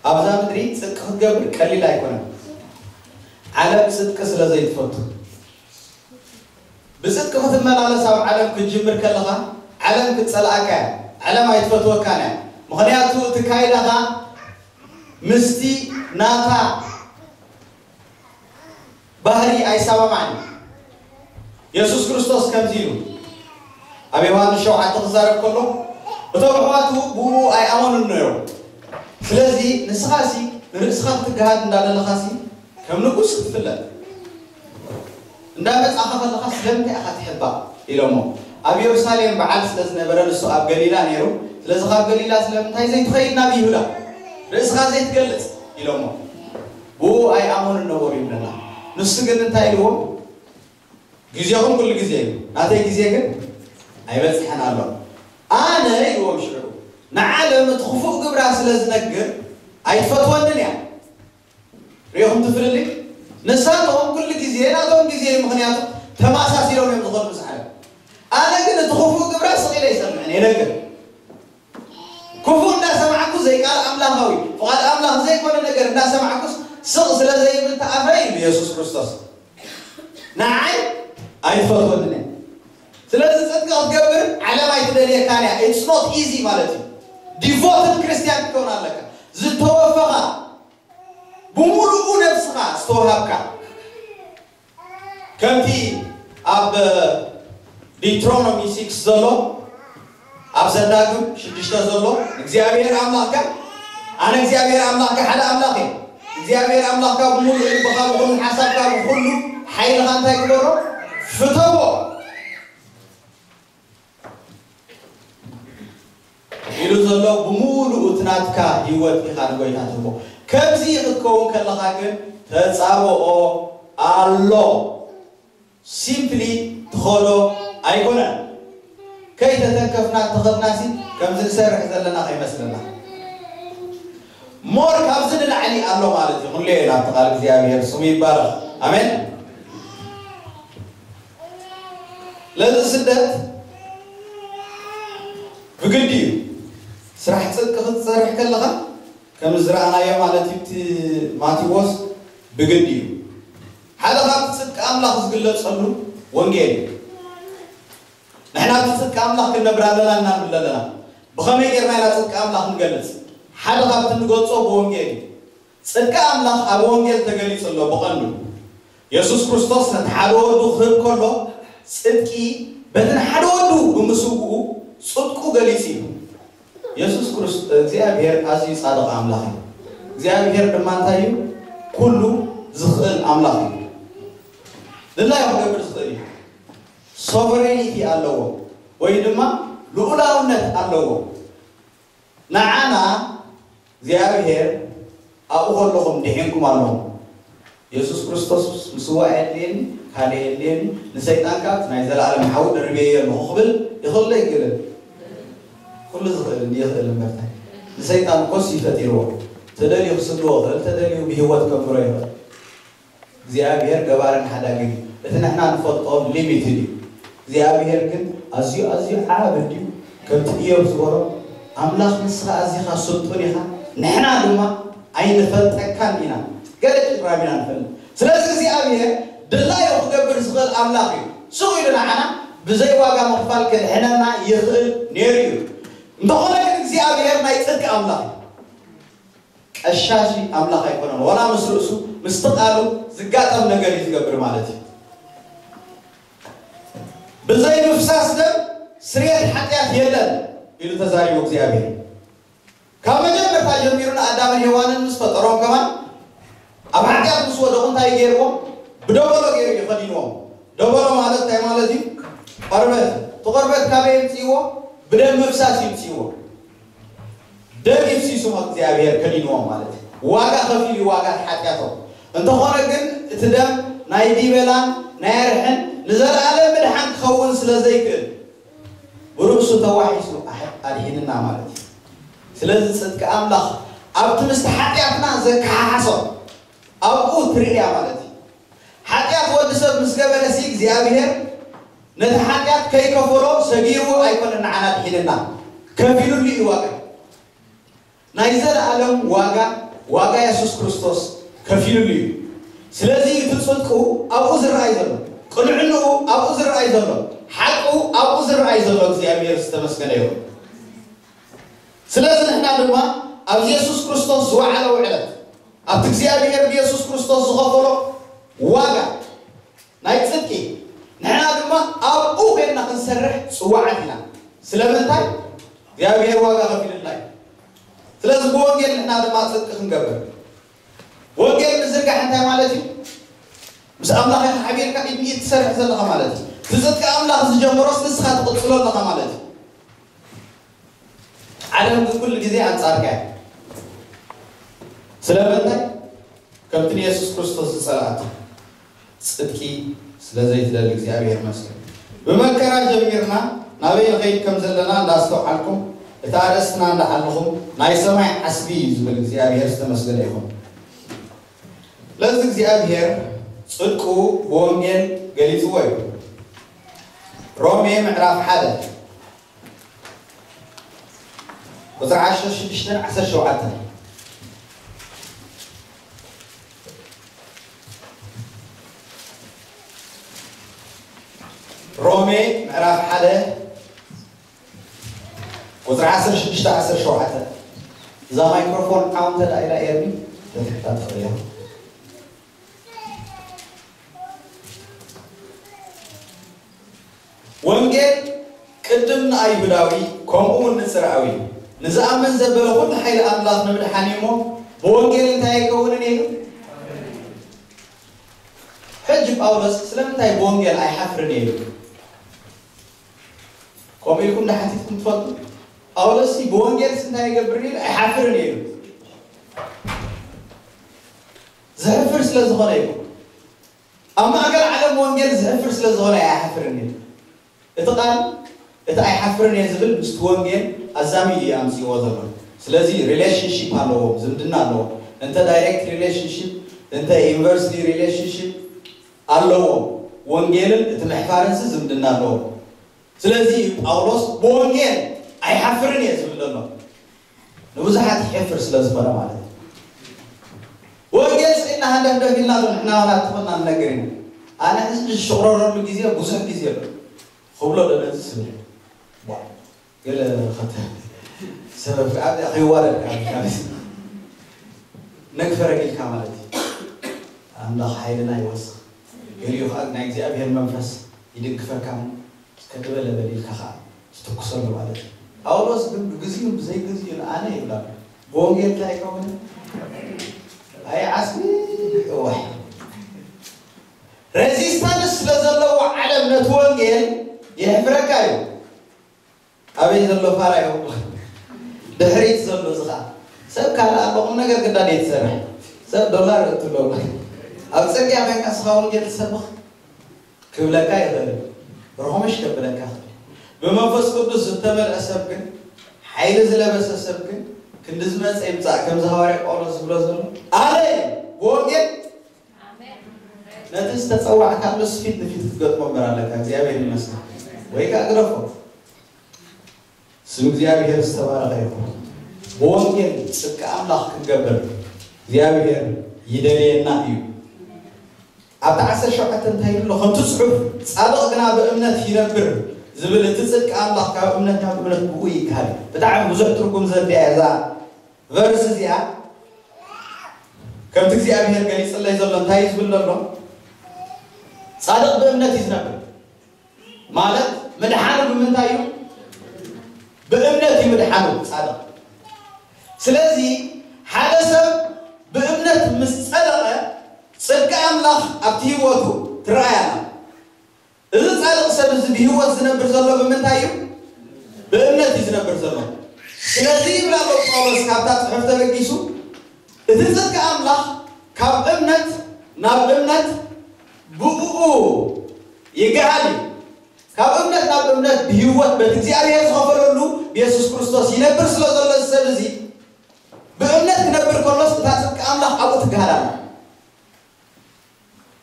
ኣብዛ ምድሪ ጽድቂ ክትገብር ቀሊል ኣይኮነን። ዓለም ጽድቂ ስለ ዘይትፈቱ፣ ብጽድቂ ክትመላለስ ኣብ ዓለም ክትጅምር ከለኻ፣ ዓለም ክትጸልኣካ እያ። ዓለም ኣይትፈትወካን እያ። ምኽንያቱ እቲ ካይዳኻ ምስቲ ናታ ባህሪ ኣይሰማማዕን እዩ። የሱስ ክርስቶስ ከምዚ ኢሉ ኣብ ዮሃንስ ሸውዓተ ክዛረብ ከሎ፣ እቶም ኣሕዋቱ ብኡ ኣይኣመኑን ነይሮም። ስለዚ ንስኻሲ ንርእስኻ ክትገሃድ እንዳደለኻሲ ከም ንጉስ ክትፍለጥ እንዳመጻኻ ከለኻ ስለምንታይ ኢኻ ትሕባእ? ኢሎሞ። ኣብ የሩሳሌም በዓል ስለ ዝነበረ ንሱ ኣብ ገሊላ ነይሩ። ስለዚ ካብ ገሊላ ስለምንታይ ዘይትኸይድ ናብ ይሁዳ? ርእስኻ ዘይትገልጽ? ኢሎሞ። ብኡ ኣይኣመኑን ነበሩ ይብለና። ንሱ ግን እንታይ ኢልዎም? ግዜኹም ኩሉ ግዜ እዩ፣ ናተይ ግዜ ግን ኣይበጽሐን ኣሎ። ኣነ ኢልዎም ሽዑ ንዓለም እቲ ክፉእ ግብራ ስለ ዝነግር ኣይትፈትወንን እያ። ሪኢኹም ትፍልልይ? ንሳቶም ኩሉ ግዜ ናቶም ግዜ እዩ፣ ምኽንያቱ ተማሳሲሎም እዮም ዝኾኑ ምስ ዓለም። ኣነ ግን እቲ ክፉእ ግብራ ስቕ ኢለ ይሰምዕን የነግር። ክፉእ እንዳሰማዕኩ ዘይቃል ኣምላኻዊ ፍቓድ ኣምላኽ ዘይኮነ ነገር እንዳሰማዕኩስ ስቕ ስለ ዘይብል ተኣፍረ ኢሉ የሱስ ክርስቶስ። ንዓይ ኣይትፈትወንን እያ። ስለዚ ጽድቂ ክትገብር ዓለም ኣይትደልየካን እያ። It's not easy ማለት እዩ። ዲቮትድ ክርስቲያን ክትከውን ኣለካ። ዝተወፈኻ ብሙሉኡ ነብስኻ ዝተወሃብካ ከምቲ ኣብ ዲትሮኖሚ ሲክስ ዘሎ ኣብ ዘዳግም ሽዱሽተ ዘሎ እግዚኣብሔር ኣምላኽካ ኣነ እግዚኣብሔር ኣምላኽካ ሓደ ኣምላኽ እየ። እግዚኣብሔር ኣምላኽካ ብምሉእ ልብኻ ብኹሉ ሓሳብካ ብኹሉ ሓይልኻ እንታይ ግበሮ ፍተዎ ኢሉ ዘሎ ብምሉእ እቲ ናትካ ህይወት ኢኻ ንጎይታ ትህቦ። ከምዚ ክትከውን ከለኻ ግን ተጻብኦ ኣሎ። ሲምፕሊ ትኸዶ ኣይኮነን። ከይተተከፍና ተኸድናሲ ከምዚ ንሰርሕ ዘለና ከይመስለና። ሞር ካብዚ ንላዕሊ ኣሎ ማለት እዩ። ክንለየ ናብቲ ቃል እግዚኣብሔር ስሙ ይባረኽ። ኣሜን። ለዚ ስደት ብግዲ እዩ። ስራሕ ጽድቂ ክትሰርሕ ከለኻ ከም ዝረኣናዮ ማለት እዩ። እቲ ማቴዎስ ብግዲ እዩ። ሓደ ካብቲ ጽድቂ ኣምላኽ ዝግለጸሉ ወንጌል እዩ። ንሕና እቲ ጽድቂ ኣምላኽ ክንነብር ኣለና እናንብል ኣለና። ብኸመይ ጌርና ኢና ጽድቂ ኣምላኽ ንገልጽ? ሓደ ካብቲ ንገልጾ ብወንጌል እዩ። ጽድቂ ኣምላኽ ኣብ ወንጌል ተገሊጹ ኣሎ። ብቐንዱ የሱስ ክርስቶስ ነቲ ሓደ ወዱ ክህብ ከሎ ጽድቂ በቲ ንሓደ ወዱ ብምስውኡ ጽድቁ ገሊጹ እዩ። የሱስ ክርስቶስ እግዚኣብሔር ኣዝዩ ጻድቕ ኣምላኽ እዩ። እግዚኣብሔር ድማ እንታይ እዩ? ኩሉ ዝኽእል ኣምላኽ እዩ። ድላዩ ክገብር ዝኽእል እዩ። ሶቨሬኒቲ ኣለዎ ወይ ድማ ልኡላውነት ኣለዎ። ንዓና እግዚኣብሔር ኣብኡ ከለኹም ድሒንኩም ኣለኹም። የሱስ ክርስቶስ ምስዋእ የድልየኒ፣ ካልእ የድልየኒ፣ ንሰይጣን ከኣ ናይ ዘለኣለም ሓዊ ደርብየዮ ኣለኹ ክብል ይኽእል ዶ ኣይክእልን? ኩሉ ዝኽእል እንዲ ይኽእል እምበርታይ ንሰይጣን እኮስ ይፈጢርዎ። ተደልዩ ክስድዎ ይኽእል፣ ተደልዩ ብህይወት ከንብሮ ይኽእል። እግዚኣብሔር ገባርን ሓዳግን እዩ። እቲ ንሕና ንፈልጦ ሊሚትድ እዩ። እግዚኣብሔር ግን ኣዝዩ ኣዝዩ ዓቢ ድዩ? ከምቲ ኢዮብ ዝበሎ ኣምላኽ ንስኻ ኣዚኻ ስልጡን ኢኻ፣ ንሕና ድማ ኣይንፈልጠካን ኢና። ገለ ጭራም ኢና ንፈልጥ። ስለዚ እግዚኣብሔር ድላዩ ክገብር ዝኽእል ኣምላኽ እዩ። ስቕ ኢሉ ንዓና ብዘይ ዋጋ ምኽፋል ክድሕነና ይኽእል ነይሩ እዩ። እንተኾነ ግን እግዚኣብሔር ናይ ጽድቂ ኣምላኽ እዩ። ቀሻሺ ኣምላኽ ኣይኮነን። ዋላ ምስ ርእሱ ምስቲ ቃሉ ዝጋጠም ነገር እዩ ዝገብር ማለት እዩ። ብዘይ ምፍሳስ ደም ስርየት ሓጢኣት የለን ኢሉ ተዛሪቡ እግዚኣብሔር። ካብ መጀመርታ ጀሚሩ ንኣዳምን ሄዋንን ምስ ፈጠሮም ከማን ኣብ ሓጢኣት ምስ ወደቑ እንታይ ገይርዎም? ብደበሎ ገይሩ እዩ ከዲንዎም። ደበሎ ማለት እንታይ ማለት እዩ? ቆርበት። እቲ ቆርበት ካበይ የምፅእዎ? ብደም ምፍሳስ ይምፅእዎ። ደም ይፍሲሱ እግዚኣብሔር ከዲንዎም ማለት እዩ። ዋጋ ከፊሉ እዩ ዋጋ ሓጢኣቶም። እንተኾነ ግን እቲ ደም ናይ ዲበላን ናይ ኣርሕን ንዘለኣለም ምድሓን ክኸውን ስለ ዘይክእል ብርእሱ ተዋሒሱ ኣሕ- ኣድሒንና ማለት እዩ። ስለዚ ጽድቂ ኣምላኽ ኣብቲ ምስቲ ሓጢኣትና ዘከሓሓሶ ኣብኡ ትርእያ ማለት እዩ። ሓጢኣት ወዲ ሰብ ምስ ገበረሲ እግዚኣብሔር ነቲ ሓጢኣት ከይከፈሎ ሰጊርዎ ኣይኮነን ንዓና ድሒንና። ከፊሉሉ እዩ ዋጋ። ናይ ዘለኣለም ዋጋ፣ ዋጋ የሱስ ክርስቶስ ከፊሉሉ እዩ። ስለዚ እቲ ጽድቁ ኣብኡ ዝረኣይ ዘሎ፣ ቅንዕንኡ ኣብኡ ዝረኣይ ዘሎ፣ ሓቁ ኣብኡ ዝረኣይ ዘሎ እግዚኣብሔር ዝተመስገነ ይኹን። ስለዚ ንሕና ድማ ኣብ የሱስ ክርስቶስ ዝወዓለ ውዕለት፣ ኣብቲ እግዚኣብሔር ብየሱስ ክርስቶስ ዝኸፈሎ ዋጋ ናይ ጽድቂ፣ ንሕና ድማ ኣብኡ ኮይንና ክንሰርሕ ጽዋዓት ኢና። ስለምንታይ? እግዚኣብሔር ዋጋ ከፊሉልና እዩ። ስለዚ ብወንጌል ንሕና ድማ ጽድቂ ክንገብር። ወንጌል ምዝርጋሕ እንታይ ማለት እዩ? ምስ ኣምላኽ ኢኻ ሓቢርካ ኢድ ንኢድ ትሰርሕ ዘለኻ ማለት እዩ። እቲ ጽድቂ ኣምላኽ ዝጀመሮስ ንስኻ ትቕጽሎ ኣለኻ ማለት እዩ። ዓለም ግን ኩሉ ግዜ ኣንጻርካ እያ። ስለምንታይ? ከምቲ ንየሱስ ክርስቶስ ዝጸልኣቶ ጽድቂ ስለ ዘይትደሊ እግዚኣብሔር ይመስገን። ብመከራ ጀሚርና ናበይ ንኸይድ ከም ዘለና እንዳስተውዓልኩም፣ እቲ ኣርእስትና እንዳሓለኹም ናይ ሰማይ ዓስቢ እዩ ዝብል እግዚኣብሔር ዝተመስገነ ይኹን። ስለዚ እግዚኣብሔር ጽድቁ ብወንጌል ገሊጽዎ እዩ። ሮሜ ምዕራፍ ሓደ ቁጽሪ ዓሰርተ ሽዱሽተን ዓሰርተ ሸውዓተን። ሮሜ ምዕራፍ ሓደ ቁጽሪ ዓሰርተ ሽዱሽተ ዓሰርተ ሸውዓተ። እዛ ማይክሮፎን ዓው እንተ ደኣ ኢላ ኤርሚ ተትሕታ ትኽእል እያ። ወንጌል ቅድም ንኣይሁዳዊ ከምኡ እውን ንጽርኣዊ ንዝኣምን ዘበለ ኩሉ ሓይሊ ኣምላኽ ንምድሓን እዩ እሞ ብወንጌል እንታይ ኣይከውንን እዩ ኢሉ። ሕጂ ጳውሎስ ስለምንታይ ብወንጌል ኣይሓፍርን እየ ኢሉ? ከምኡ ኢልኩም ዶ ሓቲትኩም ትፈልጡ? ጳውሎስ ብወንጌልስ እንታይ ይገብር ኢሉ? ኣይሓፍርን እየ ኢሉ። ዘሕፍር ስለ ዝኾነ እዩ። ኣብ ማእከል ዓለም ወንጌል ዘሕፍር ስለ ዝኾነ ኣይሓፍርን እዩ። እቲ ቃል እቲ ኣይሓፍርን እየ ዝብል ምስቲ ወንጌል ኣዛሚዱ እዩ ኣምፅዎ ዘሎ። ስለዚ ሪሌሽንሺፕ ኣለዎም፣ ዝምድና ኣለዎም። እንተ ዳይሬክት ሪሌሽንሺፕ እንተ ኢንቨርስሊ ሪሌሽንሺፕ ኣለዎም። ወንጌልን እቲ ምሕፋርንሲ ዝምድና ኣለዎም። ስለዚ እዩ ጳውሎስ ብወንጌል ኣይሓፍርን እየ ዝብል ዘሎ። ንብዙሓት ይሕፍር ስለ ዝኾነ ማለት እዩ። ወንጌል ስኢና ሃንደፍደፍ ኢልና ዶ ንሕና ዋላ ትኾና ንነግር ኢና። ኣነ ሕዚ ዝሽቕረረሉ ግዜ ብዙሕ ግዜ ኣሎ። ክብሎ ዶ ነዚ ስምዒት? ዋ፣ ገለ ኸተ-፣ ሰበብ ከኣ ከይዋረድ ከኣ ነግፈረግ ኢልካ ማለት እዩ። ኣምላኽ ሓይልና ይወስኽ። ገሊኡ ከኣ ናይ እግዚኣብሔር መንፈስ ይድግፈካ። እስከ ድበለ በል ኢልካ ኸዓ ትትኩሰሉ ማለት እዩ። ጳውሎስ ግን ብግዚኡን ብዘይግዚኡን ኣነ ይብላ። ብወንጌል እንታይ ኣይከውንን? ኣይ ዓስቢ እዋይ። ሬዚስታንስ ስለ ዘለዎ ዓለም ነቲ ወንጌል የሕፍረካ እዩ። ኣበይ ዘሎ ፋራ እዩ? ድሕሪት ዘሎ እዚ ኸዓ ሰብ ካልእ ኣሎ፣ ቁም ነገር ግዳ ዘይትሰርሕ። ሰብ ዶላር እትብሎ ኣብ ጽርግያ ኮይንካ ንስኻ ወንጌል ትሰብኽ ክብለካ ይኽእል እዩ። ርኹምሽ ከብለካ ይኽእል እዩ። ብመንፈስ ቅዱስ ዝተመልአ ሰብ ግን፣ ሓይሊ ዝለበሰ ሰብ ግን፣ ክንዲ ዝመጸ ይምጻእ፣ ከምዚ ሃዋርያ ጳውሎስ ዝብሎ ዘሎ፣ ኣነ ብወንጌል ነቲ ዝተጸዋዕካሉስ ፊት ንፊት ክትገጥሞ እምበር ኣለካ። እግዚኣብሔር ይመስገን። ወይ ከኣ ግደፎ። ስም እግዚኣብሔር ዝተባረኸ ይኹን። ብወንጌል ጽድቂ ኣምላኽ ክንገብር እግዚኣብሔር ይደልየና እዩ። ኣብቲ ዓሰርተ ሸውዓተ እንታይ ይብሎ? ከምቲ ጽሑፍ፣ "ጻድቕ ግና ብእምነት ይነብር" ዝብል እቲ ጽድቂ ኣምላኽ ካብ እምነት ናብ እምነት ብኡ ይከኣል። ብጣዕሚ ብዙሕ ትርጉም ዘድልያ እያ እዛ ቨርስ እዚኣ። ከምቲ እግዚኣብሔር ገሊጽለይ ዘሎ እንታይ እዩ ዝብል ዘሎ? ጻድቕ ብእምነት እዩ ዝነብር። ማለት ምድሓኑ ብምንታይ እዩ? ብእምነት እዩ ምድሓኑ ጻድቕ። ስለዚ ሓደ ሰብ ብእምነት ምስ ጸደቐ ጽድቂ ኣምላኽ ኣብቲ ህይወቱ ትረኣይ ኣላ። እዚ ጻድቕ ሰብ እዚ ብህይወት ዝነብር ዘሎ ብምንታይ እዩ? ብእምነት እዩ ዝነብር ዘሎ። ስለዚ ይብል ኣሎ ጳውሎስ ካብታ ጽሑፍ ተበጊሱ፣ እቲ ጽድቂ ኣምላኽ ካብ እምነት ናብ እምነት ብእኡ ይገሃድ እዩ። ካብ እምነት ናብ እምነት ብህይወት በቲ እግዚኣብሔር ዝኸፈለሉ ብየሱስ ክርስቶስ ይነብር ስለ ዘሎ እዚ ሰብ እዚ ብእምነት ክነብር ከሎስ እታ ጽድቂ ኣምላኽ ኣብኡ ትገሃድ ኣላ።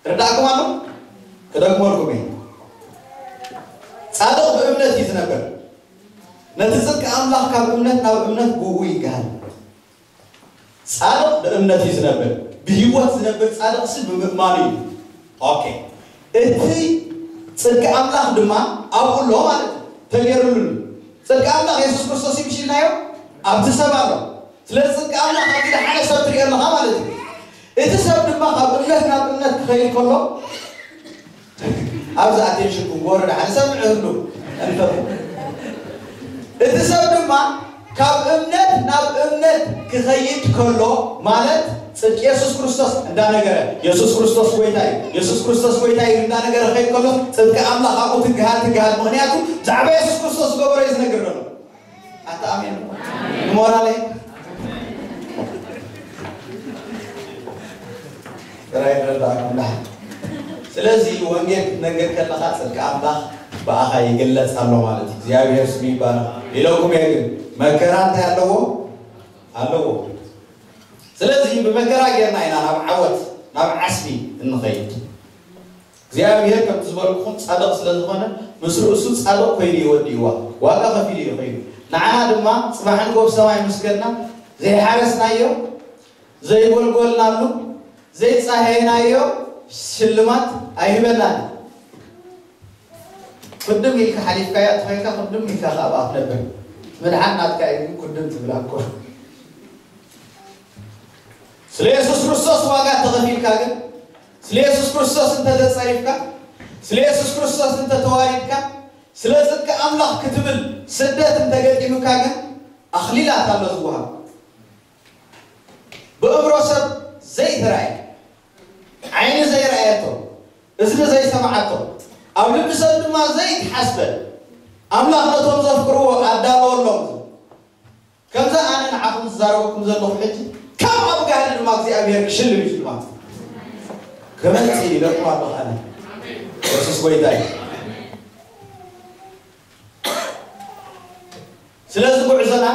ትርዳእኩም ኣሎ? ክደግመልኩም እየ። ጻድቕ ብእምነት እዩ ዝነብር። ነቲ ጽድቂ ኣምላኽ ካብ እምነት ናብ እምነት ብኡ ይግሃል። ጻድቕ ብእምነት እዩ ዝነብር፣ ብህይወት ዝነብር ጻድቕሲ ብምእማኑ እዩ። ኦኬ፣ እቲ ጽድቂ ኣምላኽ ድማ ኣብኡ ኣሎ ማለት እዩ፣ ተገይሩሉ። ጽድቂ ኣምላኽ የሱስ ክርስቶስ እዩ ምሽ ኢልናዮ፣ ኣብቲ ሰብ ኣሎ። ስለዚ ጽድቂ ኣምላኽ ኣብዚ ሓደ ሰብ ትሪኦ ኣለኻ ማለት እዩ። እቲ ሰብ ድማ ካብ እምነት ናብ እምነት ክኸይድ ከሎ፣ ኣብዚ ኣቴንሽንኩም ጎረዳ ሓደ ሰብ ንዕህሉ እንፈቱ። እቲ ሰብ ድማ ካብ እምነት ናብ እምነት ክኸይድ ከሎ፣ ማለት ጽድቂ የሱስ ክርስቶስ እንዳነገረ፣ የሱስ ክርስቶስ ጎይታ እዩ፣ የሱስ ክርስቶስ ጎይታ እዩ እንዳነገረ ክኸይድ ከሎ፣ ጽድቂ ኣምላኽ ኣብኡ ትግሃል ትግሃል። ምኽንያቱ ብዛዕባ የሱስ ክርስቶስ ዝገበሮ እዩ ዝነግር ዘሎ። ኣታ ኣሜን። ንሞራለይ ጥራይ ረዳእኩም ዳ። ስለዚ ወንጌል ክትነግር ከለኻ ጽድቂ ኣምላኽ ብኣኻ ይግለጽ ኣሎ ማለት እዩ። እግዚኣብሔር ስሙ ይባረኽ። ኢለኩም እየ፣ ግን መከራ እንታይ ኣለዎ? ኣለዎ። ስለዚ ብመከራ ጌርና ኢና ናብ ዓወት፣ ናብ ዓስቢ እንኸይድ። እግዚኣብሔር ከምቲ ዝበልኩኹም ጻድቕ ስለ ዝኾነ፣ ምስ ርእሱ ጻድቕ ኮይኑ እዩ ወዲእዋ። ዋጋ ከፊሉ እዩ ኸይዱ። ንዓና ድማ ጽባሕ ንጎ ብሰማይ ምስ ከድና ዘይሓረስናዮ፣ ዘይጎልጎልናሉ፣ ዘይጻሃየናዮ ሽልማት ኣይህበናን። ቅድም ኢልካ ሓሊፍካያ ተኾይንካ፣ ቅድም ኢልካ ከኣ ኣብኣ ትነብር። ምድሓን ናትካ እዩ፣ ቅድም ትብላ እኮ። ስለ የሱስ ክርስቶስ ዋጋ እንተኸፊልካ ግን፣ ስለ የሱስ ክርስቶስ እንተተጸሪፍካ፣ ስለ የሱስ ክርስቶስ እንተተዋሪድካ፣ ስለ ጽድቂ ኣምላኽ ክትብል ስደት እንተገጢሙካ ግን፣ ኣኽሊላት ኣሎ ዝወሃብ። ብእምሮ ሰብ ዘይተራእየ፣ ዓይኒ ዘይረኣየቶ፣ እዝኒ ዘይሰምዓቶ፣ ኣብ ልቢ ሰብ ድማ ዘይተሓስበ፣ ኣምላኽ ነቶም ዘፍቅርዎ ኣዳለወሎም። ከምዛ ኣነ ንዓኹም ዝዛረበኩም ዘለኹ ሕጂ፣ ካብ ኣብ ጋህዲ ድማ እግዚኣብሔር ክሽልም እዩ ሽልማት። ክመጽእ ኢለኩም ኣለኹ ኣነ። የሱስ ጎይታ እዩ። ስለዚ ጉዕዞና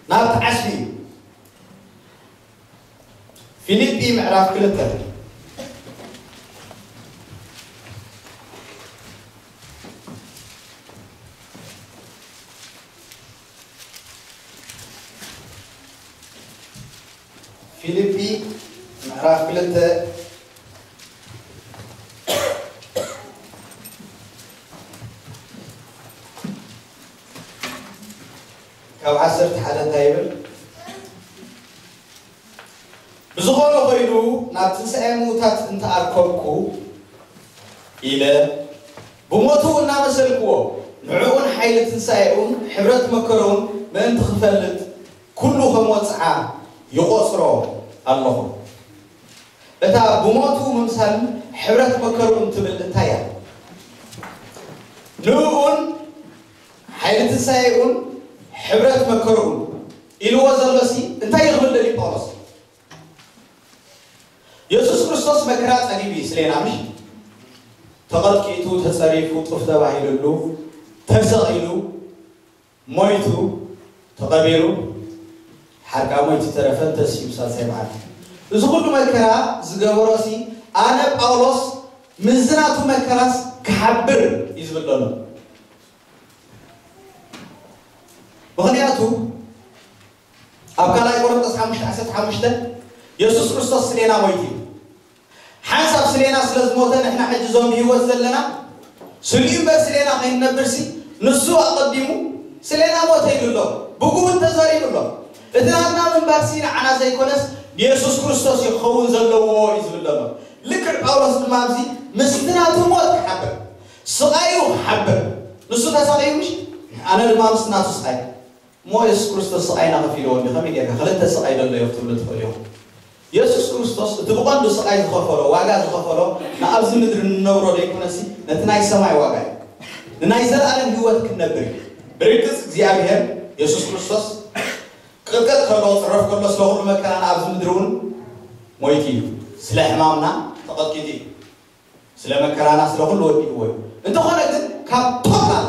ናብቲ ዓስቢ እዩ። ፊልጲ ምዕራፍ ክልተ። ፊልጲ ምዕራፍ ክልተ ካብ ዓሰርተ ሓደ እንታይ ይብል? ብዝኾነ ኾይኑ ናብ ትንሳኤ ምዉታት እንተኣርከብኩ ኢለ ብሞቱ እናመሰልክዎ ንዕኡን ሓይሊ ትንሳኤኡን ሕብረት መከረኡን ምእንቲ ክፈልጥ ኩሉ ከም ወጽዓ ይቖጽሮ ኣለኹ። እታ ብሞቱ ምምሳልን ሕብረት መከርኡን ትብል እንታይ እያ? ንእኡን ሓይሊ ትንሳኤኡን ሕብረት መከርኡን ኢልዎ ዘሎሲ እንታይ ይኽብል ደልዩ ጳውሎስ? የሱስ ክርስቶስ መከራ ጸጊቡ እዩ ስሌና፣ ምሽ? ተቐጥቂጡ፣ ተጸሪፉ፣ ጡፍ ተባሂሉሉ፣ ተሰቒሉ፣ ሞይቱ፣ ተቐቢሩ፣ ሓርቃ ሞይቱ ተረፈን ተሲኡ ሳልሳይ መዓልቲ። እዚ ኩሉ መከራ ዝገበሮሲ ኣነ ጳውሎስ ምስዚ ናቱ መከራስ ክሓብር እዩ ዝብል ዘሎ። ምኽንያቱ ኣብ ካልኣይ ቆሮንቶስ ሓሙሽተ ዓሰርተ ሓሙሽተ የሱስ ክርስቶስ ስሌና ሞይቱ እዩ። ሓንሳብ ስሌና ስለ ዝሞተ ንሕና ሕጂ እዞም ብህይወት ዘለና ስሊኡ እምበር ስሌና ከይንነብርሲ ንሱ ኣቐዲሙ ስሌና ሞተ ኢሉ ኣሎ። ብግቡእ ተዛሪቡ ኣሎ። እቲ ናትና ምንባርሲ ንዓና ዘይኮነስ ንየሱስ ክርስቶስ እዩ ክኸውን ዘለዎ እዩ ዝብል ዘሎ። ልክዕ ጳውሎስ ድማ ኣብዚ ምስቲ ናቱ ሞት ክሓብር፣ ስቓዩ ክሓብር፣ ንሱ ተሳቒዩ ምሽ ኣነ ድማ ምስቲ ናቱ ስቓይ እሞ የሱስ ክርስቶስ ስቓይና ከፊልዎ እንዲ ከመይ ጌርካ ክልተ ስቓይ ደሎ እዮ ክትብሉ ትኽእሉ ኢኹም። የሱስ ክርስቶስ እቲ ብቐንዱ ስቓይ ዝኸፈሎ፣ ዋጋ ዝኸፈሎ ንኣብዚ ምድሪ ንነብሮ ዘይኮነሲ ነቲ ናይ ሰማይ ዋጋ እዩ። ንናይ ዘለኣለም ህይወት ክንነብር እዩ። ብርግጽ እግዚኣብሔር የሱስ ክርስቶስ ቅጥቀጥ ከሎ፣ ጽረፍ ከሎ ስለ ኩሉ መከራና ኣብዚ ምድሪ እውን ሞይቱ እዩ። ስለ ሕማምና ተቐጥቂጡ እዩ። ስለ መከራና ስለ ኩሉ ወዲእዎ እዩ። እንተኾነ ግን ካብ ቶታል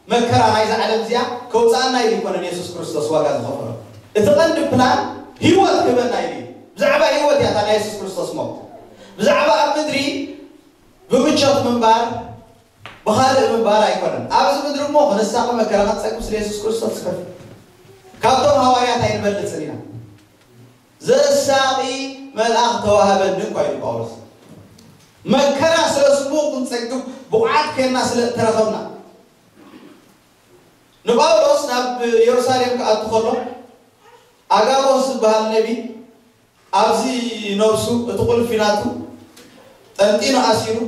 መከራ ናይዛ ዓለም እዚኣ ከውፅኣና ኢሉ ይኮነን የሱስ ክርስቶስ ዋጋ ዝኸፈሎ። እቲ ቀንዲ ፕላን ህይወት ክህበና ኢሉ እዩ። ብዛዕባ ህይወት እያ እታ ናይ የሱስ ክርስቶስ ሞት። ብዛዕባ ኣብ ምድሪ ብምቾት ምንባር ብኻልእ ምባል ኣይኮነን። ኣብዚ ምድሪ እሞ ክንሳቐ መከራ ክንጸግብ ስለ የሱስ ክርስቶስ ዝኸፍል። ካብቶም ሃዋርያት ኣይንበልጽን ኢና። ዘሳቒ መልኣኽ ተዋህበኒ እኳ ኢሉ ጳውሎስ። መከራ ስለ ስሙ ክንጸግብ ብቑዓት ኮይንና ስለ እተረኸብና። ንጳውሎስ ናብ የሩሳሌም ክኣቱ ከሎ ኣጋቦስ ዝበሃል ነቢ ኣብዚ ነብሱ እቲ ቁልፊ ናቱ ጠንጢኑ ኣሲሩ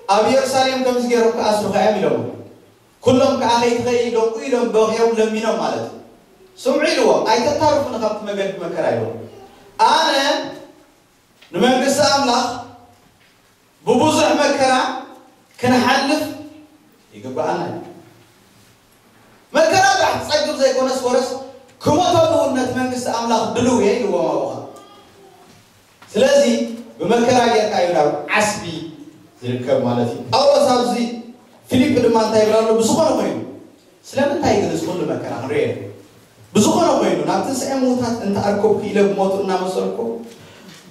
ኣብ የሩሳሌም ከምዚ ገይሮም ክኣስሩኻ እዮም ኢሎሞ። ኩሎም ከዓ ከይትኸይ ኢሎም ኢሎም በኺዮም ለሚኖም ማለት እዩ። ስምዑ ኢልዎም ኣይተታርፉኒ ካብቲ መገዲ መከራ ኢልዎም። ኣነ ንመንግስቲ ኣምላኽ ብብዙሕ መከራ ክንሓልፍ ይግብኣና እዩ። መከራ ጥራሕ ትጸግብ ዘይኮነስ ወረስ ክሞተሉ እውን ነቲ መንግስቲ ኣምላኽ ድልው እየ ኢልዎም ኣቦኻ። ስለዚ ብመከራ ጌርካ እዩ ናብ ዓስቢ ዝርከብ ማለት እዩ። ጳውሎስ ኣብዚ ፊሊፕ ድማ እንታይ ይብል ኣሎ? ብዝኾነ ኮይኑ ስለምንታይ ግን እዚ ኩሉ መከራ ክንሪኦ ኢና? ብዝኾነ ኮይኑ ናብ ትንሳኤ ምዉታት እንተኣርከብኩ ኢለ ብሞቱ እናመሰልኩ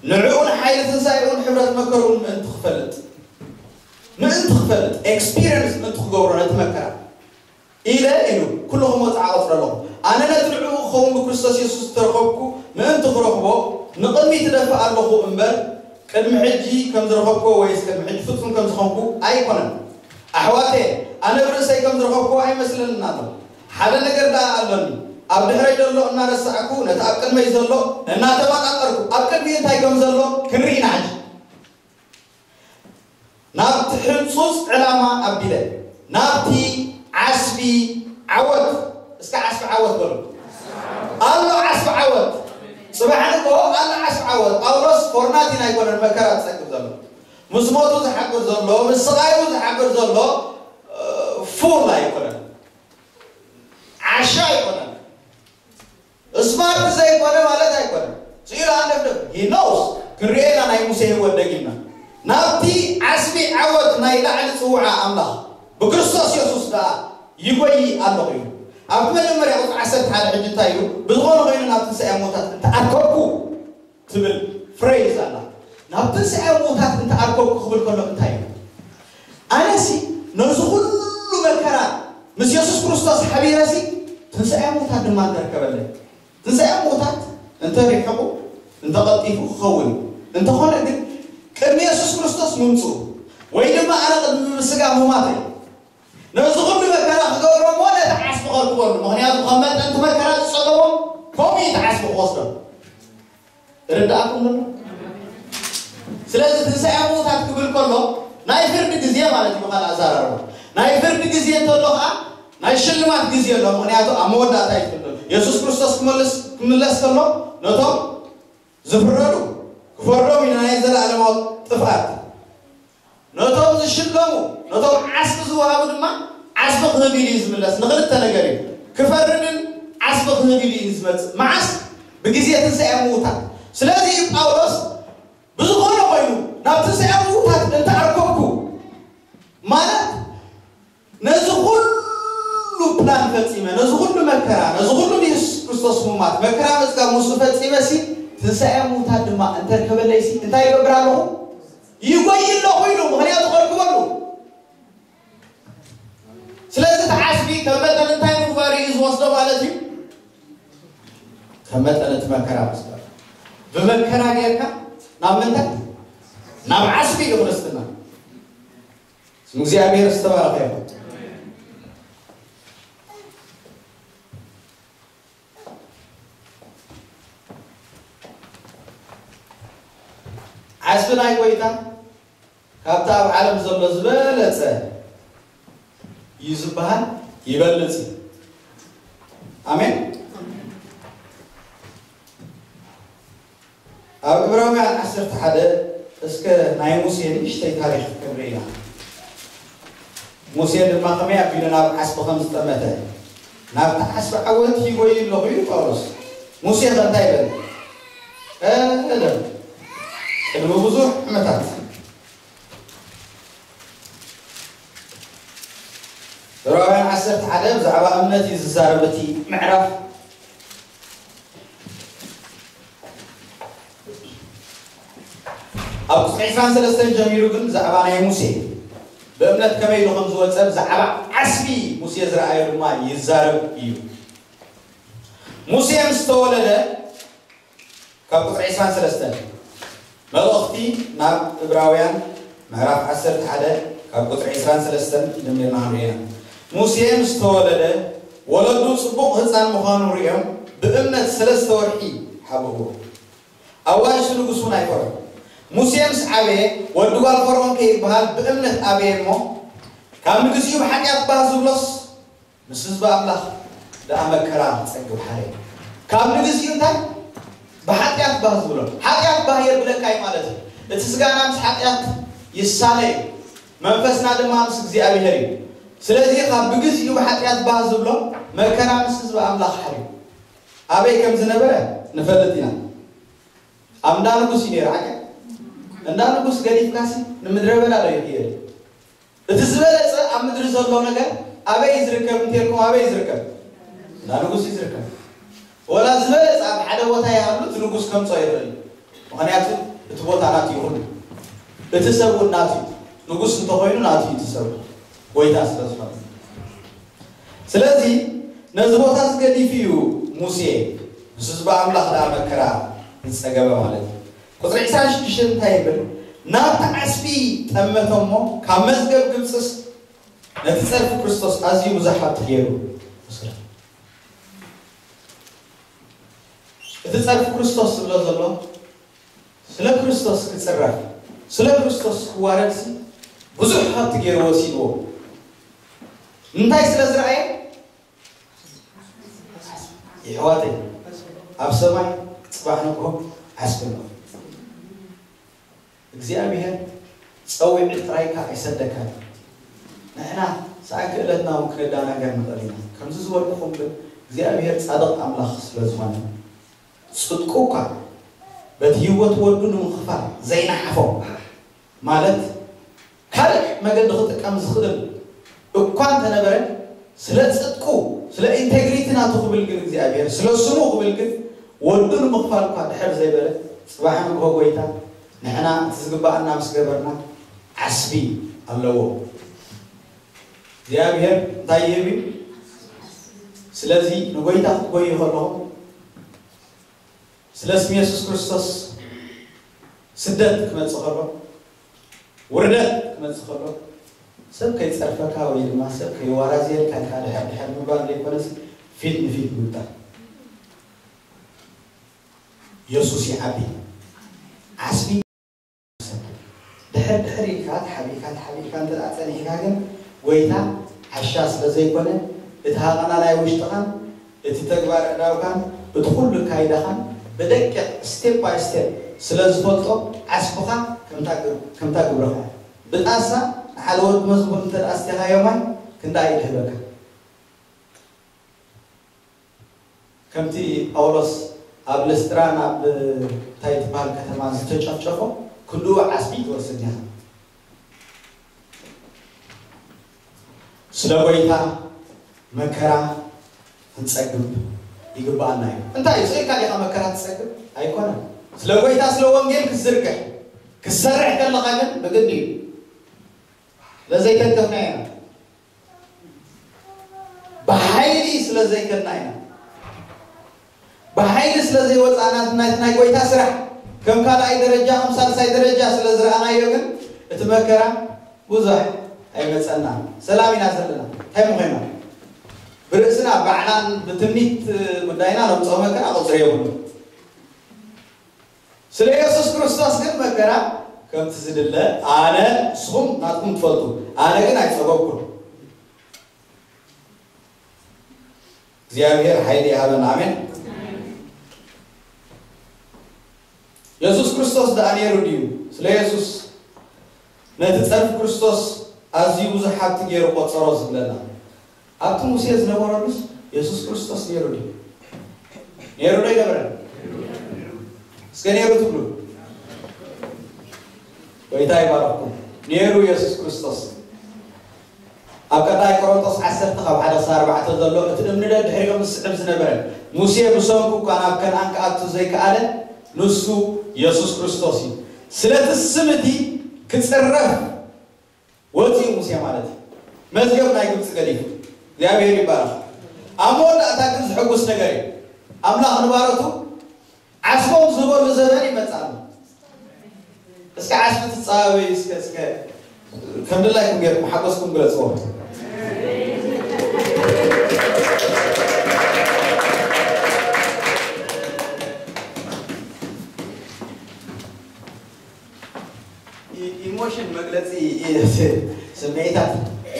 ንዕኡ ንሓይሊ ትንሳኤኡን ሕብረት መከርኡን ምእንቲ ክፈልጥ ምእንቲ ክፈልጥ ኤክስፒሪየንስ ምእንቲ ክገብሮ ነቲ መከራ ኢለ ኢሉ ኩሉ ክመፅእ ኣቐፅረ ኣለኹ። ኣነ ነቲ ንዕኡ ክኸውን ብክርስቶስ የሱስ ዝተረኸብኩ ምእንቲ ክረኽቦ ንቕድሚት እደፍእ ኣለኹ እምበር ቅድሚ ሕጂ ከም ዝረኸብኩዎ ወይስ ቅድሚ ሕጂ ፍጹም ከም ዝኾንኩ ኣይኮነን። ኣሕዋተየ፣ ኣነ ብርእሰይ ከም ዝረኸብኩዎ ኣይመስለንን ኣሎ። ሓደ ነገር ደኣ ኣሎኒ፣ ኣብ ድሕረይ ዘሎ እናረሳዕኩ ነቲ ኣብ ቅድመይ ዘሎ እናተመቓቐርኩ ኣብ ቅድሚኡ እንታይ ከም ዘሎ ክንርኢ ኢና ሕጂ። ናብቲ ሕጹጽ ዕላማ ኣቢለ ናብቲ ዓስቢ ዓወት፣ እስከ ዓስቢ ዓወት በሉ። ኣሎ ዓስቢ ዓወት። ጽባሕ ንግሆ ኣሎ ዓስቢ ዓወት። ጳውሎስ ፎርናቲን ኣይኮነን መከራ ዝጸግብ ዘሎ፣ ምስ ሞቱ ዝሓብር ዘሎ፣ ምስ ስቓዩ ዝሓብር ዘሎ ፉል ኣይኮነን፣ ዓሻ ኣይኮነን። ስማርት ዘይኮነ ማለት ኣይኮነ። ስኢሉ ኣንደፍደፍ ሂኖስ ክንሪኦ ኢና ናይ ሙሴ ህይወት ደጊምና ናብቲ ዓስቢ ዓወት ናይ ላዕሊ ጽውዓ ኣምላኽ ብክርስቶስ የሱስ ደኣ ይጎይ ኣለኹ እዩ። ኣብቲ መጀመርያ ቁፅሪ ዓሰርተ ሓደ ሕጂ እንታይ እዩ? ብዝኾነ ኮይኑ ናብ ትንሳኤ ሞታት እንተኣርከብኩ ትብል ፍሬዝ ኣላ። ናብ ትንሳኤ ሞታት እንተኣርከብኩ ክብል ከሎ እንታይ እዩ? ኣነሲ ነዚ ኩሉ መከራ ምስ የሱስ ክርስቶስ ሓቢረሲ ትንሳኤ ሞታት ድማ እንተርከበለይ ትንሳኤ ምዉታት እንተ ሪሕቑ እንተ ቐልጢፉ ክኸውን እዩ። እንተኾነ ግን ቅድሚ የሱስ ክርስቶስ ምምፅኡ ወይ ድማ ኣነ ቅድሚ ብስጋ ምማተይ ነዚ ኩሉ መከራ ክገብሮ እሞ ነቲ ዓስቢ ከርክበሉ። ምኽንያቱ ከም መጠን እቲ መከራ ዝፀገቦም ከምኡ እዩ እቲ ዓስቢ ክወስዶ። ርዳእኩም ዘሎ። ስለዚ ትንሳኤ ምዉታት ክብል ከሎ ናይ ፍርዲ ግዜ ማለት እዩ። ብኻልእ ኣዛራርባ ናይ ፍርዲ ግዜ እንተሎ ከዓ ናይ ሽልማት ግዜ ኣሎ። ምክንያቱ ኣብ መወዳእታ ይፍርዱ። የሱስ ክርስቶስ ክመልስ ክምለስ ከሎ ነቶም ዝፍረዱ ክፈርዶም ኢና ናይ ዘለኣለማዊ ጥፍኣት። ነቶም ዝሽለሙ ነቶም ዓስቢ ዝወሃቡ ድማ ዓስቢ ክህብ ኢሉ እዩ ዝምለስ። ንክልተ ነገር እዩ ክፈርድን ዓስቢ ክህብ ኢሉ እዩ ዝመፅእ። መዓስ? ብግዜ ትንሳኤ ምዉታት። ስለዚ እዩ ጳውሎስ ብዝኾነ ኮይኑ ናብ ትንሳኤ ምዉታት እንተኣርከብኩ ማለት ነዚ ኩሉ ፕላን ፈፂመ ነዚ ኩሉ መከራ ነዚ ኩሉ ንየሱስ ክርስቶስ ሙማት መከራ መፅጋብ ምስኡ ፈፂመ ሲ ትንሳኤ ምዉታት ድማ እንተርከበለይ ሲ እንታይ ይገብር ኣለኹ? ይጎይ ኣለኹ ኢሉ። ምክንያቱ ከርክበሉ። ስለዚ እቲ ዓስቢ ከም መጠን እንታይ ምግባር እዩ ዝወስዶ ማለት እዩ? ከም መጠን እቲ መከራ ምስጋር ብመከራ ጌርካ ናብ ምንታይ? ናብ ዓስቢ እዩ ክርስትና። ስም እግዚኣብሔር ዝተባረኸ ይኹን። ዓስቢ ናይ ጎይታ ካብቲ ኣብ ዓለም ዘሎ ዝበለጸ እዩ ዝበሃል፣ ይበልጽ እዩ። ኣሜን። ኣብ ዕብራውያን ዓሰርተ ሓደ እስከ ናይ ሙሴ ንእሽተይ ታሪኽ ክንርኢ ኢና። ሙሴ ድማ ከመይ ኣቢሉ ናብ ዓስቢ ከም ዝጠመተ፣ ናብቲ ዓስቢ ዓወት ይጎይ ኣለኹ ኢሉ ጳውሎስ። ሙሴ ከ እንታይ በለ? ቀደም ቅድሚ ብዙሕ ዓመታት ዕብራውያን ዓሰርተ ሓደ ብዛዕባ እምነት እዩ ዝዛረብ እቲ ምዕራፍ። ኣብ ቁፅሪ ዕስራን ሰለስተን ጀሚሩ ግን ብዛዕባ ናይ ሙሴ ብእምነት ከመይ ኢሉ ከም ዝወጸ ብዛዕባ ዓስቢ ሙሴ ዝረኣዮ ድማ ይዛረብ እዩ። ሙሴ ምስ ተወለደ ካብ ቁጽሪ ዕስራን ሰለስተን፣ መልእኽቲ ናብ ዕብራውያን ምዕራፍ ዓሰርተ ሓደ ካብ ቁጽሪ ዕስራን ሰለስተን ጀሚርና ክንሪኦ ኢና። ሙሴ ምስ ተወለደ ወለዱ ጽቡቕ ህጻን ምዃኑ ሪኦም ብእምነት ሰለስተ ወርሒ ሓብእዎ። ኣዋጅ ንጉስ እውን ኣይፈርሑ። ሙሴ ምስ ዓበየ ወዲ ጓል ፈርዖን ከይበሃል ብእምነት ኣበየ እሞ ካብ ንግዚኡ ብሓጢኣት ባህ ዝብሎስ ምስ ህዝቢ ኣምላኽ ደኣ መከራ ክጸግብ ሓረ። ካብ ንግዚኡ እንታይ ብሓጢኣት ባህ ዝብሎ ሓጢኣት ባህ የብለካ እዩ ማለት እዩ። እቲ ስጋና ምስ ሓጢኣት ይሳለ እዩ፣ መንፈስና ድማ ምስ እግዚኣብሔር እዩ። ስለዚ ካብ ብግዚኡ ብሓጢኣት ባህ ዝብሎ መከራ ምስ ህዝቢ ኣምላኽ ሓርዩ ኣበይ ከም ዝነበረ ንፈልጥ ኢና። ኣብ እንዳ ንጉስ እዩ ነይሩ። ዓቀ እንዳ ንጉስ ገዲፍካሲ ንምድረ በዳ ዶ ይኽየድ? እቲ ዝበለጸ ኣብ ምድሪ ዘሎ ነገር ኣበይ እዩ ዝርከብ እንተልኩም፣ ኣበይ እዩ ዝርከብ? እንዳ ንጉስ እዩ ዝርከብ። ወላ ዝበለጸ ኣብ ሓደ ቦታ ይሃሉ፣ እቲ ንጉስ ከምጾ ይኽእል እዩ። ምኽንያቱ እቲ ቦታ ናቱ ይኹን፣ እቲ ሰብ እውን ናቱ እዩ። ንጉስ እንተኾይኑ ናቱ እዩ እቲ ሰብ፣ ጎይታ ስለ ዝኾነ። ስለዚ ነዚ ቦታ እዚ ገዲፉ እዩ ሙሴ ምስ ህዝቢ ኣምላኽ ደኣ መከራ ዝጸገበ ማለት እዩ። ቁጽሪ ዕስራን ሽዱሽተን እንታይ ይብል? ናብቲ ዓስቢ ጠመተ እሞ ካብ መዝገብ ግብጽስ ነቲ ጸርፊ ክርስቶስ ኣዝዩ ብዙሕ ሃብቲ ገይሩ ወሰዶ። እቲ ጸርፊ ክርስቶስ ዝብሎ ዘሎ ስለ ክርስቶስ ክጽረፍ፣ ስለ ክርስቶስ ክዋረድሲ ብዙሕ ሃብቲ ገይሩ ወሲድዎ። እንታይ ስለ ዝረኣየ? የሕዋተይ፣ ኣብ ሰማይ ጽባሕ ንግሆ ዓስቢ ኣሎ። እግዚኣብሔር ጸዊዑ ጥራይካ ኣይሰደካን። ንሕና ሰኣን ክእለትና እውን ክነዳናገር ንኽእል ኢና። ከምዚ ዝበልኩኹም ግን እግዚኣብሔር ጻድቕ ኣምላኽ ስለ ዝኾነ ጽድቁ እኳ በቲ ህይወት ወዱ ንምኽፋል ዘይነሓፎ ማለት ካልእ መገዲ ክጥቀም ዝኽእል እኳ እንተነበረ፣ ስለ ጽድቁ፣ ስለ ኢንቴግሪቲ ናቱ ክብል ግን እግዚኣብሔር፣ ስለ ስሙ ክብል ግን ወዱ ንምኽፋል እኳ ድሕር ዘይበለ፣ ጽባሕ ንግሆ ጎይታ ንሕና እቲ ዝግባኣና ምስ ገበርና ዓስቢ ኣለዎ። እግዚኣብሔር እንታይ ይህብ እዩ? ስለዚ ንጎይታ ክትጎዩ ከለኹም ስለ ስም የሱስ ክርስቶስ ስደት ክመጽእ ከሎ፣ ውርደት ክመጽእ ከሎ፣ ሰብ ከይጸርፈካ ወይ ድማ ሰብ ከይዋራዝየልካ ኢልካ ድሕር ድሕር ምባል ዘይኮነስ ፊት ንፊት ምምጣር። የሱስ ይዓቢ። ዓስቢ ድሕር ድሕር ኢልካ ተሓቢእካ ተሓቢእካ እንተ ደኣ ጸኒሕካ ግን ጎይታ ዓሻ ስለ ዘይኮነ እቲ ሃቐና ናይ ውሽጥኻን እቲ ተግባር ኣእዳውካን እቲ ኩሉ ኣካይዳኻን ብደቂቕ ስቴፕ ባይ ስቴፕ ስለ ዝፈልጦ ዓስብኻ ከምታ ግብ- ከምታ ግብርኻ እያ። ብጣሳ ንሓደ ወዲ መዝሙር እንተ ደኣ ኣስቲኻዮ ማይ ክንደኣ እዩ ድህበካ። ከምቲ ጳውሎስ ኣብ ልስጥራን ኣብ እንታይ ትበሃል ከተማ ዝተጨፍጨፎ ክንድኡ ዓስቢ ትወስድ ኢኻ። ስለ ጎይታ መከራ ክንጸግብ ይግብኣና እዩ። እንታይ ስኢልካ ዲኻ መከራ ትጸግብ? ኣይኮነን። ስለ ጎይታ ስለ ወንጌል ክትዝርግሕ ክትሰርሕ ከለኻ ግን ብግዲ እዩ። ስለዘይተንከፍና ኢና። ብሓይሊ ስለ ዘይከድና ኢና። ብሓይሊ ስለ ዘይወፃእና ናይቲ ናይ ጎይታ ስራሕ ከም ካልኣይ ደረጃ ከም ሳልሳይ ደረጃ ስለ ዝረኣናዮ ግን እቲ መከራ ብዙሕ ኣይመፀና። ሰላም ኢና ዘለና። እንታይ ምኾይና? ብርእስና ባዕላን ብትምኒት ጉዳይና ነምፅኦ መከራ ቁፅሪ የብሉ። ስለ የሱስ ክርስቶስ ግን መከራ ከምቲ ዝድለ ኣነ ንስኹም ናትኩም ትፈልጡ፣ ኣነ ግን ኣይፀገብኩን። እግዚኣብሔር ሓይሊ ይሃበና። ኣሜን። የሱስ ክርስቶስ ደኣ ነይሩ ድዩ? ስለ የሱስ ነቲ ጸርፊ ክርስቶስ ኣዝዩ ብዙሕ ሃብቲ ገይሩ ቆጸሮ ዝብለና ኣብቲ ሙሴ ዝነበረሉስ የሱስ ክርስቶስ ነይሩ ድዩ? ነይሩ ዶ ኣይነበረን? እስከ ነይሩ ትብሉ? ጎይታ ይባረኽኩም። ነይሩ የሱስ ክርስቶስ። ኣብ ቀዳማይ ቆሮንቶስ ዓሰርተ ካብ ሓደ ክሳብ ኣርባዕተ ዘሎ እቲ እምኒ ደድሕሪኦም ዝስዕብ ዝነበረ ሙሴ ብሰንኩ እኳ ናብ ከነኣን ክኣቱ ዘይከኣለ ንሱ የሱስ ክርስቶስ እዩ። ስለቲ ስም እቲ ክጽረፍ ወፂኡ ሙሴ ማለት እዩ። መዝገብ ናይ ግብፂ ገዲፉ። እግዚኣብሔር ይባረኽ። ኣብ መወዳእታ ግን ዝሕጉስ ነገር እዩ። ኣምላኽ ንባሮቱ ዓስቦም ዝህበሉ ዘመን ይመፅእ ኣሎ። እስከ ዓስቢ ትፃበዩ እስከ እስከ ከም ድላይኩም ገይርኩም ሓጎስኩም ግለፅዎ። ኢሞሽን መግለፂ ስምዒታት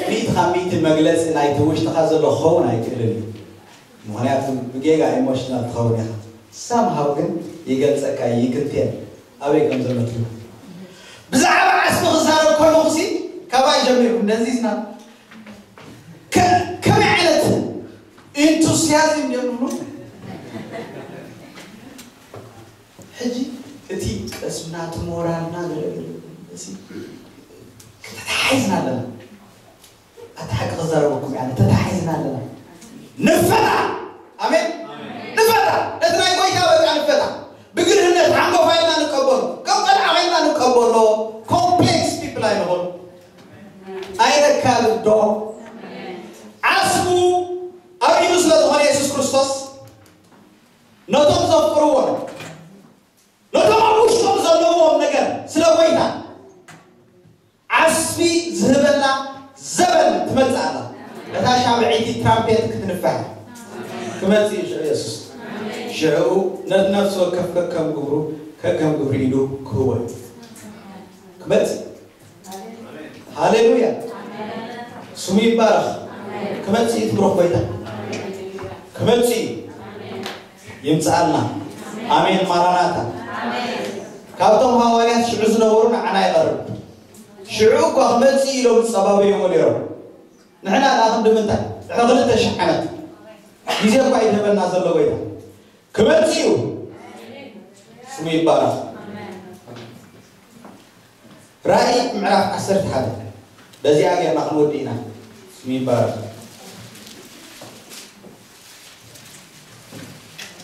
ሚእቲ ካብ ሚእቲ መግለፂ ናይቲ ውሽጥኻ ዘሎ ክኸውን ኣይክእልን እዩ። ምኽንያቱ ብጌጋ ኢሞሽናል ትኸውን ኢኻ። ሳምሃው ግን ይገልፀካ ይክንቴን ኣበይ ከም ዘሎ ትብል። ብዛዕባ ዓስቢ ክዛረብ ከለኹ ሲ ካባይ ጀሚርኩም ደንዚዝና ከመይ ዓይነት ኢንቱስያዝም የብሉ። ሕጂ እቲ ቅስምና እቲ ሞራልና ገለገለ ተተሓሒዝና ኣለና። ኣቲ ሓቂ ክዛረበኩም እያ፣ ተተሓሒዝና ኣለና። ንፈታ። ኣሜን። ንፈታ። ነቲ ናይ ጎይታ በቃ ንፈታ። ብግርህነት ሓንጎፋ ኢልና ንቀበሎ። ከም ቀልዓ ኮይንና ንቀበሎ። ኮምፕሌክስ ፒፕል ኣይንኹን። ኣይነካብዶ። ዓስቡ ኣብ ኢዱ ስለ ዝኾነ የሱስ ክርስቶስ ነቶም ዘፍቅርዎ ነቶም ኣብ ውሽጦም ዘለዎም ነገር ስለ ጎይታ ዓስቢ ዝህበና ዘበን ትመጽእ ኣላ። እታ ሻብዐይቲ ትራምፔት ክትንፋሕ ክመጽእ እዩ ሽዑ የሱስ። ሽዑ ነቲ ነፍሲ ወከፍ ከከም ግብሩ ከከም ግብሪ ኢሉ ክህቦ እዩ። ክመጽእ። ሃሌሉያ። ስሙ ይባረኽ። ክመጽእ እዩ ትብሮ ጎይታ። ክመጽእ እዩ። ይምጽኣልና። ኣሜን። ማራናታ። ካብቶም ሃዋርያት ሽዑ ዝነበሩ ንዓና ይቐርብ። ሽዑ እኳ ክመጽእ ኢሎም ዝጸባበይዎ ነይሮም። ንሕና ደኣ ክንዲ ምንታይ? ድሕሪ ክልተ ሽሕ ዓመት ግዜ እኳ እዩ ዝህበና ዘሎ ጎይታ። ክመጽእ እዩ። ስሙ ይባረኽ። ራእይ ምዕራፍ ዓሰርተ ሓደ በዚኣ ጌርና ክንወዲ ኢና። ስሙ ይባረኽ።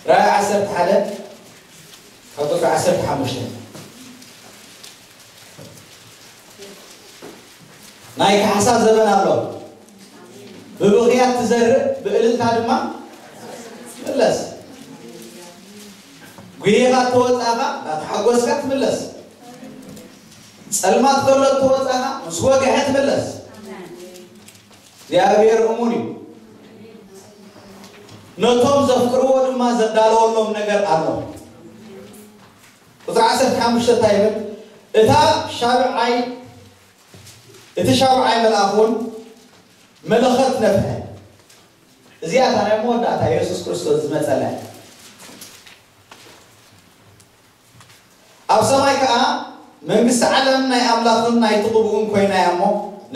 ራእይ ዓሰርተ ሓደ ካብ ቁጽሪ ዓሰርተ ሓሙሽተ። ናይ ካሕሳ ዘበን ኣሎ። ብብኽያት ትዘርእ፣ ብእልልታ ድማ ትምለስ። ጉሂኻ እተወጻእኻ፣ እናተሓጎስካ ትምለስ። ጸልማት ከሎ እተወጻእኻ፣ ምስ ወግሐ ትምለስ። እግዚኣብሔር እሙን እዩ። ነቶም ዘፍቅርዎ ድማ ዘዳለወሎም ነገር ኣሎ። ቁጽሪ ዓሰርተ ሓሙሽተ እንታይ ይብል? እታ ሻብዓይ፣ እቲ ሻብዓይ መልኣኽ እውን መለኸት ነፍሐ። እዚኣ እታ ናይ መወዳእታ የሱስ ክርስቶስ ዝመጸላ እያ። ኣብ ሰማይ ከኣ መንግስቲ ዓለም ናይ ኣምላኽን ናይቲ ቅብኡን ኮይና እያ እሞ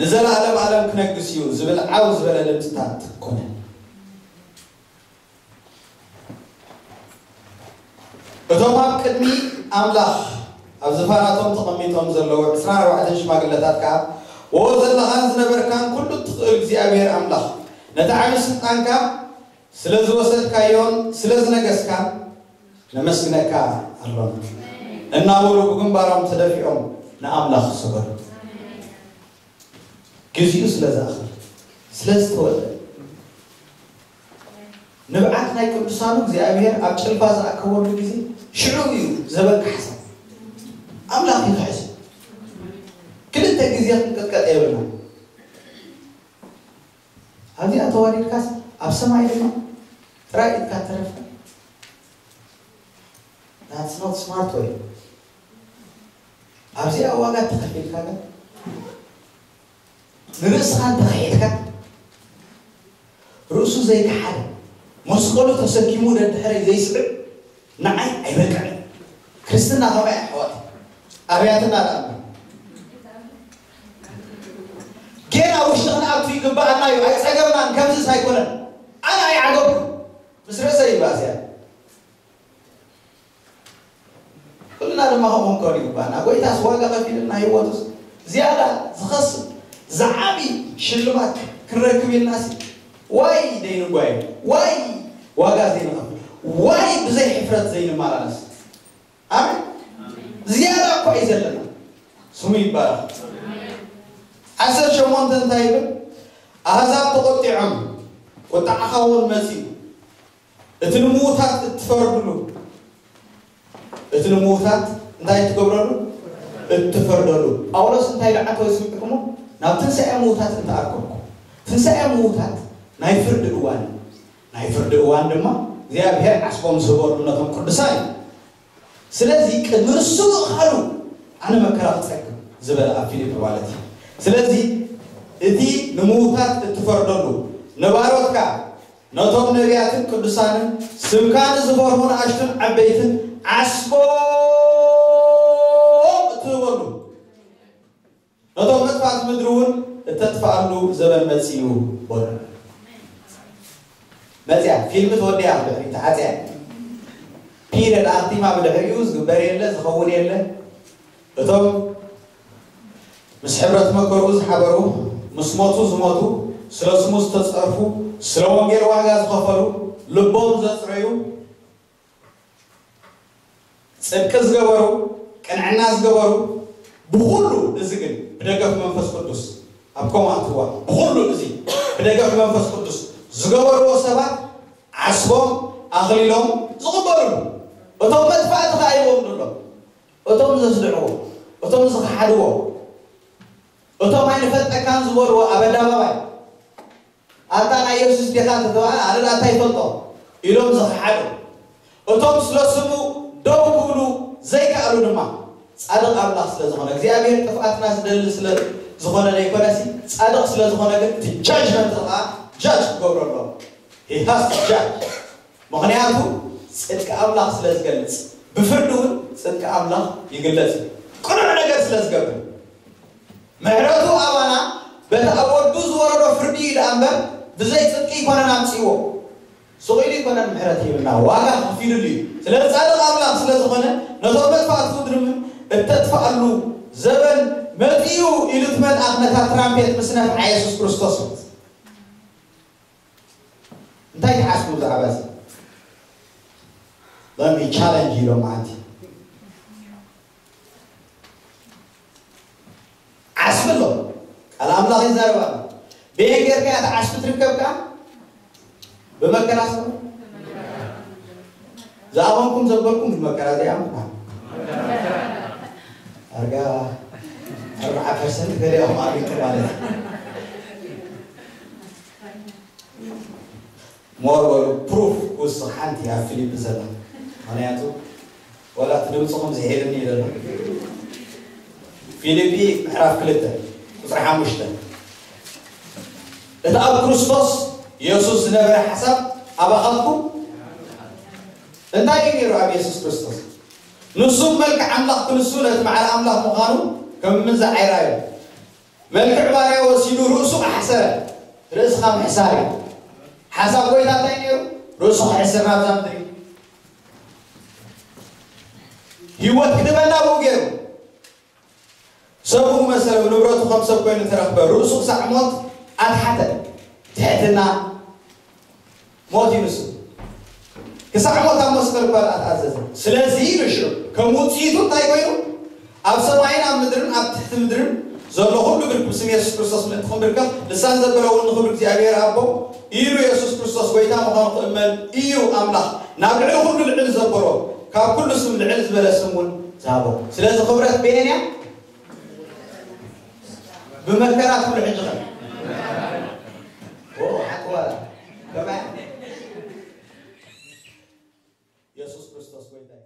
ንዘለኣለም ኣለም ክነግስ እዩ ዝብል ዓው ዝበለ ድምፅታት ኮነ። እቶም ኣብ ቅድሚ ኣምላኽ ኣብ ዝፋናቶም ተቐሚጦም ዘለዉ ዕስራን ኣርባዕተን ሽማግለታት ከኣ፣ ወ ዘለኻን ዝነበርካን ኩሉ እትኽእል እግዚኣብሔር ኣምላኽ፣ ነቲ ዓቢ ስልጣንካ ስለ ዝወሰድካዮን ስለ ዝነገስካን ነመስግነካ ኣሎና እናበሉ ብግንባሮም ተደፊኦም ንኣምላኽ ሰገዱ። ግዜኡ ስለ ዝኣኸለ፣ ስለ ዝተወልደ፣ ንብዓት ናይ ቅዱሳኑ እግዚኣብሔር ኣብ ጭልፋ ዝኣከበሉ ግዜ ሽዑ እዩ ዘበን ካሕሳ። ኣምላኽ ይኽሕስ። ክልተ ግዜ ክንቅጥቀጥ የብልና። ኣብዚኣ ተዋሪድካስ ኣብ ሰማይ ድማ ጥራይ ኢድካ ተረፈ። That's not smart way። ኣብዚኣ ዋጋ ተኸፊልካ ግን ንርእስኻ እንተኸሒድካ ርእሱ ዘይከሓደ መስቀሉ ተሰኪሙ ደድሕረይ ዘይስዕብ ንዓይ ኣይበቅዕን። ክርስትና ከማይ ኣሕዋት ኣብያትና ደኣ ጌና ውሽጢ ክንኣቱ ይግብኣና እዩ። ኣይጸገምናን። ከምዚስ ኣይኮነን። ኣነ ኣይዓገብኩ ምስ ርእሰይ ይባእስያ ኩልና ድማ ከምኡ ክንከውን ይግባና። ጎይታስ ዋጋ ከፊልና ህይወቱስ ዝያዳ ዝኸስብ ዝዓቢ ሽልማት ክንረክብ ኢልናሲ ዋይ ደይንጓየ ዋይ ዋጋ ዘይንኸፍል ዋይ ብዘይ ሕፍረት ዘይንመላለስ ኣሜን። ዝያዳ እኳ እዩ ዘለና። ስሙ ይባረክ። ዓሰርተ ሸሞንተ እንታይ ይብል? ኣህዛብ ተቖጢዖም፣ ቁጣዓኻ እውን መጺኡ፣ እቲ ንምዉታት እትፈርድሉ፣ እቲ ንምዉታት እንታይ እትገብረሉ? እትፈርደሉ። ጳውሎስ እንታይ ደኣ ተወሲድኩሞ? ናብ ትንሳኤ ምዉታት እንተኣርከብኩ፣ ትንሳኤ ምዉታት ናይ ፍርዲ እዋን እዩ። ናይ ፍርዲ እዋን ድማ እግዚኣብሔር ዓስቦም ዝህበሉ ነቶም ቅዱሳን እዩ። ስለዚ ቅድሚ ንሱ ምእኻሉ ኣነ መከራ ክጸግም ዝበለ ኣብ ፊልፕ ማለት እዩ። ስለዚ እቲ ንምዉታት እትፈርደሉ፣ ንባሮትካ ነቶም ነቢያትን ቅዱሳንን ስምካ ንዝፈርሁ ንኣሽቱን ዓበይትን ዓስቦም እትህበሉ፣ ነቶም መጥፋእቲ ምድሪ እውን እተጥፍኣሉ ዘበን መጺኡ በሉ። መጽያ፣ ፊልም ተወዲኣ፣ ብድሕሪኡ ተዓጽያ። ፒሪየድ ኣኽቲማ፣ ብድሕሪኡ ዝግበር የለ፣ ዝኸውን የለ። እቶም ምስ ሕብረት መከርኡ ዝሓበሩ፣ ምስ ሞቱ ዝሞቱ፣ ስለ ስሙ ዝተጸርፉ፣ ስለ ወንጌል ዋጋ ዝኸፈሉ፣ ልቦም ዘጽረዩ፣ ጽድቂ ዝገበሩ፣ ቅንዕና ዝገበሩ፣ ብኹሉ እዚ ግን ብደገፍ መንፈስ ቅዱስ ኣብ ከምኡ ኣትዋ። ብኹሉ እዚ ብደገፍ መንፈስ ቅዱስ ዝገበርዎ ሰባት ዓስቦም ኣኽሊሎም ዝቕበሉሉ። እቶም መጥፋእቲ ኸኣ ይወርዱሎም። እቶም ዘስድዕዎ፣ እቶም ዝኸሓድዎ፣ እቶም ኣይንፈልጠካን ዝበልዎ ኣብ ኣደባባይ፣ ኣታ ናይ የሱስ ዲኻ እንተተባህለ፣ ኣነ ደኣ እንታይ ይፈልጦ ኢሎም ዝኸሓዱ፣ እቶም ስለ ስሙ ደው ክብሉ ዘይከኣሉ ድማ፣ ጻድቕ ኣምላኽ ስለ ዝኾነ፣ እግዚኣብሔር ጥፍኣትና ዝደሊ ስለ ዝኾነ ዘይኮነሲ፣ ጻድቕ ስለ ዝኾነ ግን እቲ ጃጅመንት ኸኣ ጃጅ ክገብረሎም። He has to judge። ምኽንያቱ ጽድቂ ኣምላኽ ስለ ዝገልጽ፣ ብፍርዲ እውን ጽድቂ ኣምላኽ ይግለጽ እዩ። ቅኑዕ ነገር ስለ ዝገብር። ምሕረቱ ኣባና በቲ ኣብ ወዱ ዝወረዶ ፍርዲ እዩ ደኣ እምበር፣ ብዘይ ጽድቂ ኣይኮነን ኣምጺእዎ። ስቕ ኢሉ ኣይኮነን ምሕረት ሂብና፣ ዋጋ ከፊሉሉ እዩ። ስለዚ ጻድቕ ኣምላኽ ስለ ዝኾነ፣ ነቶም መጥፋእቲ ምድሪ እውን እተጥፍኣሉ ዘበን መጺኡ ኢሉ እቲ መልኣኽ ነታ ትራምፔት ምስ ነፍዓ የሱስ ክርስቶስ እዩ። እንታይ ትሓስቡ ብዛዕባ እዚ? ሎሚ ቻለንጅ ኢሎም መዓልቲ ዓስቢ ኣሎ። ቃል ኣምላኽ ይዛረብ ኣሎ። በየን ጌርካ እያ እቲ ዓስቢ ትርከብ ከኣ? ብመከራ ስለ ዝኣመንኩም ዘበልኩም ብመከራ ዘይኣምንኩም። ኣርጋ ኣርብዓ ፐርሰንት ገሊኦም ኣሚንኩም ማለት እዩ። ሞር በሉ ፕሩፍ ክውስኽ ሓንቲ ኣብ ፊልፒ ዘላ። ምኽንያቱ ወላ እቲ ድምፅኹም ዝሄድኒ ይደሎ። ፊልፒ ምዕራፍ ክልተ ቁፅሪ ሓሙሽተ፣ እቲ ኣብ ክርስቶስ የሱስ ዝነበረ ሓሳብ ኣባኻትኩም እንታይ እዩ ነይሩ? ኣብ የሱስ ክርስቶስ ንሱ ብመልክዕ ኣምላኽ ክንሱ ነቲ በዓል ኣምላኽ ምዃኑ ከም ምንዛዕ ኣይረኣዮን። መልክዕ ባርያ ወሲዱ ርእሱ ኣሕሰረ። ርእስኻ ምሕሳር እዩ። ሓሳብ ጎይታ እንታይ ነይሩ? ርእሱ ክሕስር ናብዛ ምድሪ። ህይወት ክድበና ብኡ ገይሩ። ሰብኡ መሰለ፣ ብንብረቱ ከም ሰብ ኮይኑ ተረኽበ። ርእሱ ክሳዕ ሞት ኣትሓተ። ትሕትና ሞት እዩ ንሱ። ክሳዕ ሞት ኣብ መስቀል እኳ ደኣ ተኣዘዘ። ስለዚ ንሱ ከም ውጽኢቱ እንታይ ኮይኑ? ኣብ ሰማይን ኣብ ምድርን ኣብ ትሕቲ ምድርን ዘሎ ኩሉ ብርክ ብስም የሱስ ክርስቶስ ምእንቲ ክንብርከኽ፣ ልሳን ዘበለ እውን ንኽብሪ እግዚኣብሔር ኣቦ ኢሉ የሱስ ክርስቶስ ጎይታ ምዃኑ ክእመን እዩ ኣምላኽ ናብ ልዕሊ ኩሉ ልዕል ዘበሎ፣ ካብ ኩሉ ስም ልዕል ዝበለ ስም እውን ዝሃቦ። ስለዚ ክብረት በየን እያ? ብመከራ ትብሉ ሕጂ ኸ? ኦ፣ ሓጥዋላ። ከማይ የሱስ ክርስቶስ ጎይታ እዩ።